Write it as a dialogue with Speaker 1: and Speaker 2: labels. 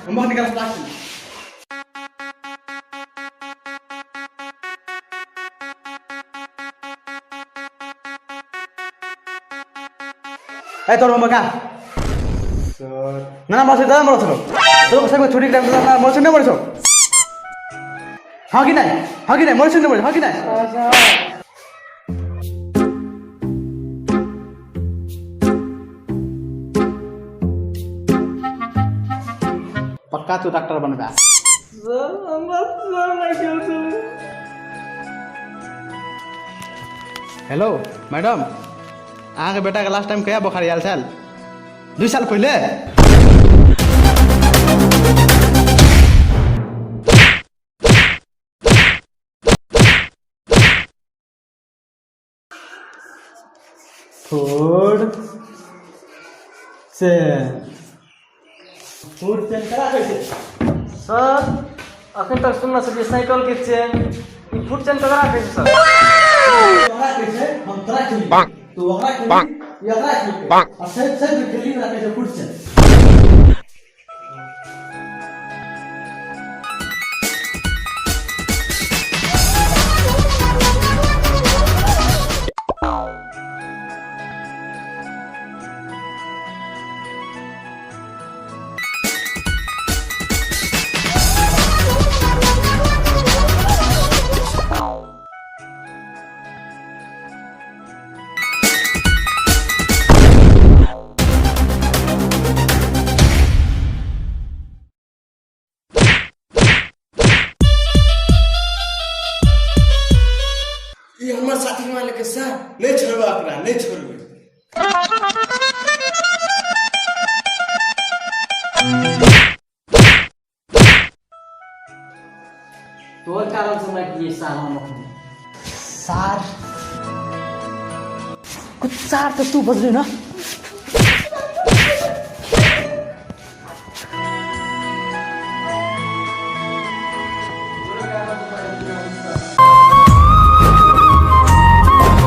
Speaker 1: Homework निकाल class में। ए तोर होमवर्क आ।
Speaker 2: सर।
Speaker 1: ना ना, मर्छ दादा मर्छ तो कसैको छुट्टी टाइम ना मर्छ नै मर्छ। हाँ कि नै? हाँ कि नै? मर्छ नै मर्छ? हाँ कि नै? पक्का तू डॉक्टर बनबे।
Speaker 2: सर, हमरा सर नहि खेल।
Speaker 1: हेलो मैडम, अहाँके बेटाके लास्ट टाइम कहिया बोखार आयल छल? 2 साल पहिले। फूड चेन, फूड चेन करा कहै छै?
Speaker 2: सर, अखन तक सुनने छलियै साइकिल के चेन, ई फुट चेन ककरा कहै छै सर?
Speaker 1: ओकरा कहै छै, हम तोरा खेली, तू ओकरा खेली, ई ओकरा खेलकै आ सब सब खेली, ओकरा कहै छै फूड चेन।
Speaker 3: ई हमर साथी मालिक के सर, नहि छोड़बै ओकरा, नहि छोड़बै।
Speaker 2: तोहर कारण से मारि दिए सार हम अखन।
Speaker 1: सार कुछ सार तऽ तू बजली ना।